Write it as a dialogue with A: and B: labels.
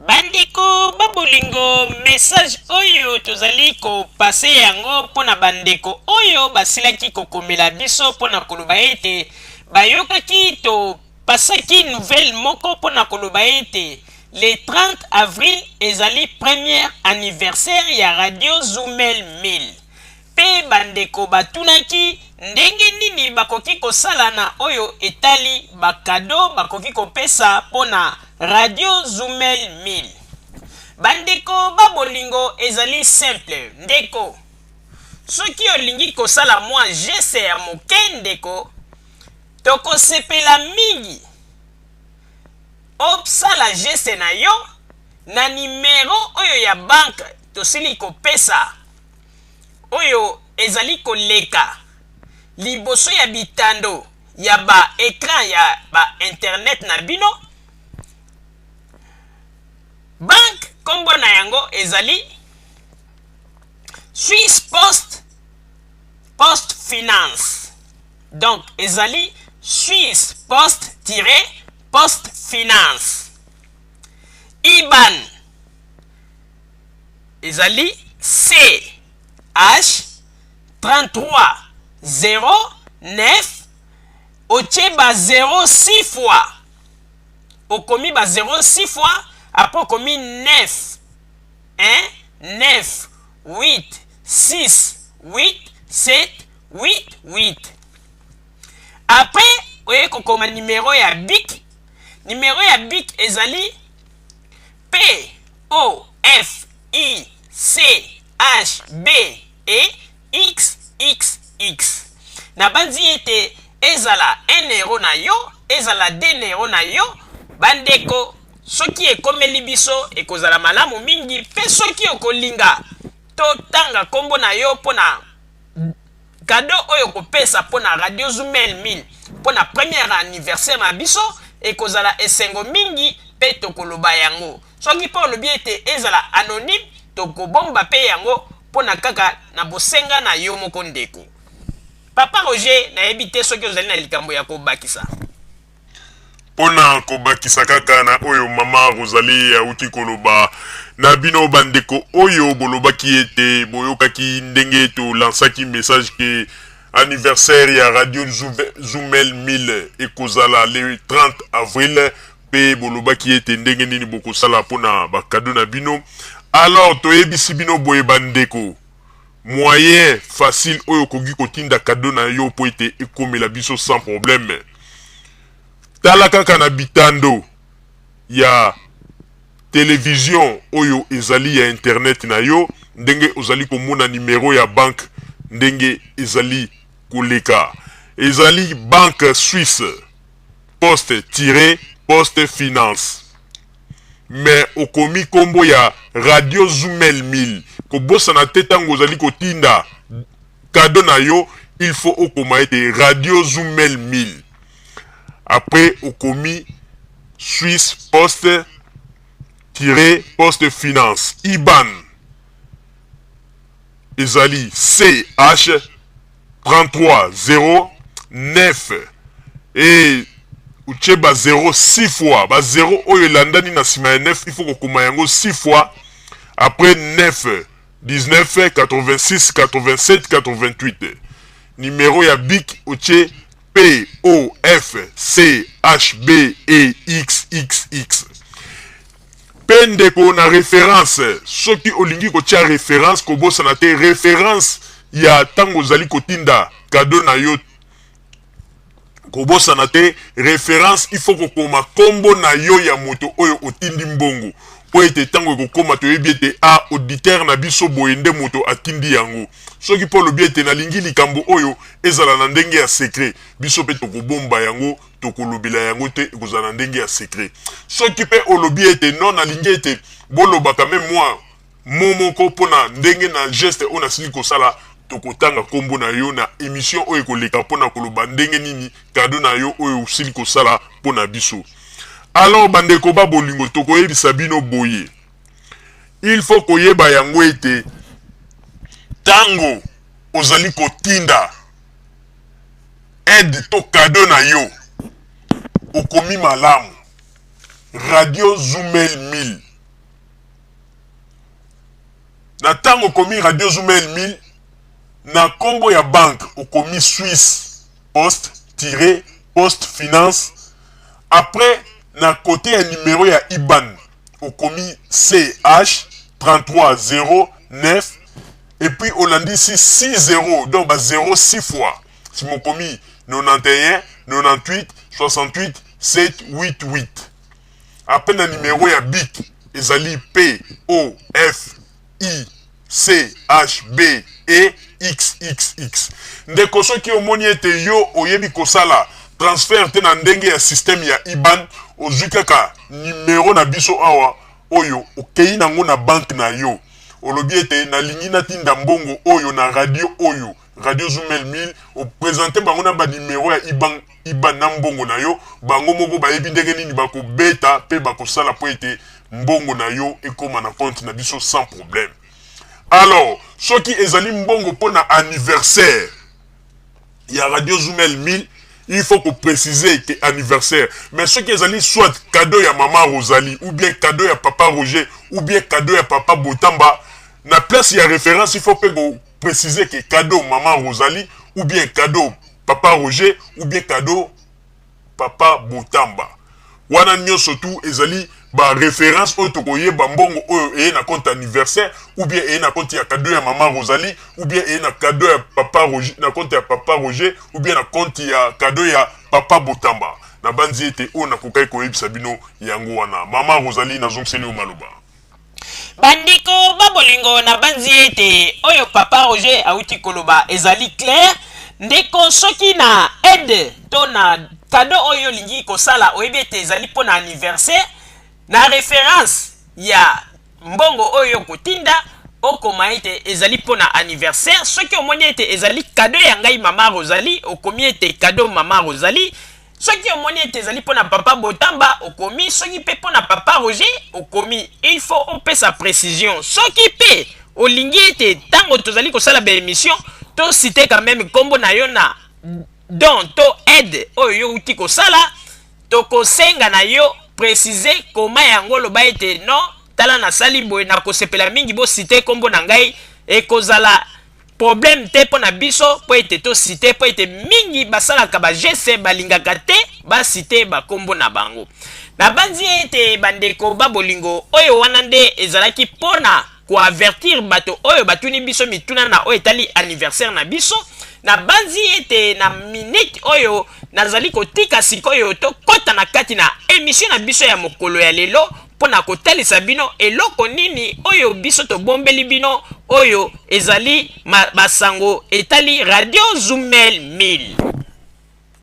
A: Bandeko ba bolingo, message oyo tozali ko passer yango mpo na bandeko oyo basilaki kokomela biso mpo na koloba ete bayokaki to pasaki nouvelle moko mpo na koloba ete le 30 avril ezali premier anniversaire ya Radio Zumel 1000. Mpe bandeko batunaki ndenge nini bakoki kosala na oyo etali ba cadeaux bakoki kopesa mpo na Radio Zumel 1000. Bandeko ba bolingo ezali simple ndeko soki olingi kosala mwa geste ya moke ndeko tokosepela mingi osala geste na yo na numero oyo ya banque tosili kopesa. Oyo ezali koleka liboso ya bitando ya ba ecran ya ba internet na bino. Banque kombo na yango ezali Swiss Post Post Finance. Donc ezali Swiss Post tiret Post Finance. IBAN Ezali CH 33 0 9 otie ba 0 6 fois okomi ba 0 6 fois après okomi 9 1 9 8 6 8 7 8 8 après oye kokoma numero ya bic. Numero ya bic ezali P O F I C H B E X X X. Nabanzi ete ezala 1 euro na yo, ezala 2 euro na yo, bandeko, soki ekomeli biso ekozala malamu mingi, mpe soki okolinga totanga nkombo na yo mpo na Cadeau oyo okopesa mpo na Radio Zumel 1000 mpo na premier anniversaire na biso ekozala esengo mingi mpe tokoloba yango. Soki mpe olobi ete ezala anonyme, tokobomba mpe yango mpo na kaka na bosenga na yo moko ndeko. Papa Roger, nayebi te soki ozali na likambo ya kobakisa.
B: Mpo na kobakisa kaka na oyo mama Rosalie auti koloba, na bino bandeko oyo bolobaki ete boyokaki ndenge tolansaki message ke anniversaire ya Radio Zumel 1000 ekozala le 30 avril, mpe bolobaki ete ndenge nini bokosala mpo na ba cadeaux na bino. Alors toyebisi bino boye bandeko, moyen facile oyo okoki kotinda cadeau na yo mpo ete ekomela biso sans problème, tala kaka na bitando ya television oyo ezali ya internet na yo, ndenge ozali komona numero ya banque ndenge ezali koleka, ezali banque suisse poste tiret poste finance, mais okomi kombo ya radio Zumel 1000. Kobosana te tango ozali kotinda cadeau na yo, il faut okoma ete radio Zumel 1000, après okomi Suisse poste tiret poste finance. IBAN ezali CH 33 0 9 et otie ba 0 6 fois, ba 0 oyo elandani na sima ya 9, il faut kokoma yango 6 fois, après 9 19 86 87 88. Numero ya bic otie P O F C H B E X X X. Pe ndeko na reference, soki olingi kotia reference, kobosana te reference ya tango ozali kotinda cadeau na yo, kobosana te reference, il faut kokoma kombo na yo ya moto oyo otindi mbongo, po ete tango ekokoma toyebi ete a auditeur na biso boye nde moto atindi yango. Soki pe olobi ete nalingi likambo oyo ezala na ndenge ya secret, biso pe tokobomba yango, tokolobela yango te, ekozala na ndenge ya secret. Soki pe olobi ete non, nalingi ete bolobaka meme mua mot moko pona ndenge na geste oyo nasili kosala, tokotanga kombo na yo na emission oyo ekoleka pona koloba ndenge nini cadeau na yo oyo osili kosala pona biso. Alors bandeko ba bolingo, tokoyebisa bino boye, il faut koyeba yango ete tango ozali kotinda aide to cadeau na yo, okomi malamu Radio Zumel 1000. Ntango okomi Radio Zumel 1000, na nkombo ya banque okomi Suisse Post tiret Post Finance. Après, na côté ya numéro ya IBAN, okomi CH 3309 et puis olandisi 6 0, donc ba 0 6 fois. Si mokomi 91 98 68 7 8 8. Après, na numéro ya BIC ezali P O F I C H B E X X X. Ndeko, soki omoni ete yo oyebi kosala transfert te na ndenge ya système ya IBAN, ozwi kaka numero na biso awa oyo, okei nango na banque na yo, olobi ete nalingi natinda mbongo oyo na radio oyo, Radio Zumel 1000, oprésenter bango na banimero ya IBAN na mbongo na yo. Bango moko bayebi ndenge nini bakobeta mpe bakosala mpo ete mbongo na yo ekóma na compte na biso sans problème. Alors, soki ezali mbongo mpo na anniversaire ya Radio Zumel 1000, il faut kopréciser ke anniversaire. Mais soki ezali soit cadeau ya mama Rosalie, ou bien cadeau ya papa Roger, ou bien cadeau ya papa Botamba, na place ya référence il faut mpe kopréciser ke cadeau mama Rosalie, ou bien cadeau papa Roger, ou bien cadeau papa Botamba. Wana nyonso tu ezali baréférence oyo tokoyeba mbongo oyo eye na compte anniversaire, ou bien eye na compte ya cadeau ya mama Rosalie, ou bien eye na cadeau ya papa Roger, na compte ya papa Roger, ou bien na compte ya cadeau ya papa Botamba. Nabanzi ete oyo nakokaki koyebisa bino yango wana. Mama Rosalie, nazongiseli yo maloba.
A: Bandeko babolingo, nabanzi ete oyo papa Roger awuti koloba ezali clair. Ndeko, soki na aide to na cadeau oyo olingi kosala, oyebi ete ezali mpo na anniversaire, na référence ya mbongo oyo okotinda, okoma ete ezali mpo na anniversaire. Soki omoni ete ezali cadeau ya ngai mama Rosalie, okomi ete cadeau mama Rosalie. Soki omoni ete ezali mpo na papa Botamba, okomi. Soki mpe mpo na papa Roger, okomi. Il faut opesa précision. Soki mpe olingi ete ntango tozali kosala baémission, tociter quand même nkombo na yo na don to aide oyo yo uti kosala, tokosenga na yo précise koma yango. Oloba ete non, tala, nasali boye, nakosepela mingi bociter nkombo na ngai. Ekozala problème te mpo na biso mpo ete tociter, mpo ete mingi basalaka bageste, balingaka te baciter bakombo na bango. Nabanzi ete bandeko babolingo, oyo wana nde ezalaki mpona koavertir bato oyo batuni biso mituna na oyo etali anniversaire na biso. Nabanzi ete na minute oyo nazali kotika sikoyo, tokɔta na kati na émission na biso ya mokolo ya lelo mpo na kotalisa bino eloko nini oyo biso tobombeli bino, oyo ezali basango etali Radio Zumel 1000.